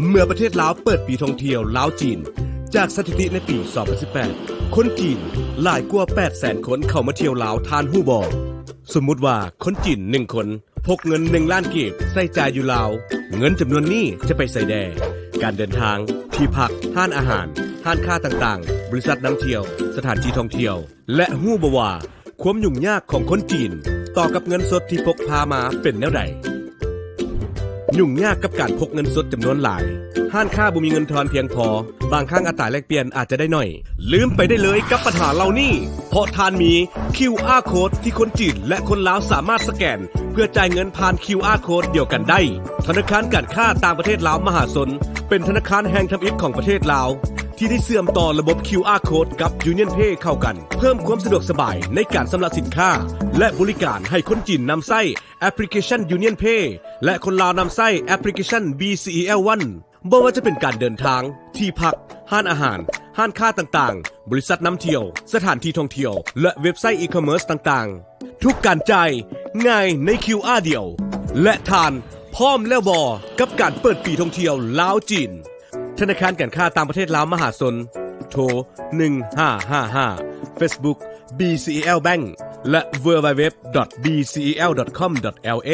ເມື່ອປະເທດລາວເປີດປີທ່ອງທ່ຽວລາວ-ຈີນ, ຈາກສະຖິຕິໃນປີສອງພັນສິບແປດ ຄົນຈີນຫຼາຍກວ່າແປດແສນຄົນເຂົ້າມາທ່ຽວລາວ, ທ່ານຮູ້ບໍ່? ສົມມຸດວ່າຄົນຈີນໜຶ່ງຄົນ ພົກເງິນໜຶ່ງລ້ານກີບໃຊ້ຈ່າຍຢູ່ລາວ, ເງິນຈຳນວນນີ້ຈະໄປໃສແດ່? ການເດີນທາງ, ທີ່ພັກ, ຮ້ານອາຫານ, ຮ້ານຄ້າຕ່າງໆ, ບໍລິສັດນຳທ່ຽວ, ສະຖານທີ່ທ່ອງທ່ຽວ. ແລະ ຮູ້ບໍ່ວ່າຄວາມຫຍຸ້ງຍາກຂອງຄົນຈີນຕໍ່ກັບເງິນສົດທີ່ພົກພາມາເປັນແນວໃດ? ຫຍຸ້ງຍາກກັບການພົກເງິນສົດຈຳນວນຫຼາຍ, ຮ້ານຄ້າບໍ່ມີເງິນທອນພຽງພໍ, ບາງຄັ້ງອັດຕາແລກປ່ຽນອາດຈະໄດ້ໜ້ອຍ. ລືມໄປໄດ້ເລີຍກັບບັນຫາເຫຼົ່ານີ້, ເພາະທ່ານມີຄິວອາໂຄດທີ່ຄົນຈີນ ແລະ ຄົນລາວສາມາດສະແກນເພື່ອຈ່າຍເງິນຜ່ານຄິວອາໂຄດດຽວກັນໄດ້. ທະນາຄານການຄ້າຕ່າງປະເທດລາວມະຫາຊົນ ເປັນທະນາຄານແຫ່ງທຳອິດຂອງປະເທດລາວ ທີ່ໄດ້ເຊື່ອມຕໍ່ລະບົບຄິວອາໂຄດກັບຢູນຽນເພເຂົ້າກັນ, ເພີ່ມຄວາມສະດວກສະບາຍໃນການຊຳລະສິນຄ້າ ແລະ ບໍລິການໃຫ້ຄົນຈີນນຳໃຊ້ແອັບພລິເຄຊັນຢູນຽນເພ ແລະ ຄົນລາວນຳໃຊ້ແອັບພລິເຄຊັນບີຊີອີແອລວັນ. ບໍ່ວ່າຈະເປັນການເດີນທາງ, ທີ່ພັກ, ຮ້ານອາຫານ, ຮ້ານຄ້າຕ່າງໆ, ບໍລິສັດນຳທ່ຽວ, ສະຖານທີ່ທ່ອງທ່ຽວ ແລະ ເວັບໄຊອີຄອມເມີສຕ່າງໆ, ທຸກການຈ່າຍງ່າຍໃນຄິວອາດຽວ. ແລະ ທ່ານພ້ອມແລ້ວບໍ່ກັບການເປີດປີທ່ອງທ່ຽວລາວ-ຈີນ? ທະນາຄານການຄ້າຕ່າງປະເທດລາວມະຫາຊົນ, ໂທ ໜຶ່ງຫ້າຫ້າຫ້າ, ເຟສບຸກ ບີຊີແອລ Bank ແລະ www.bcel.com.la.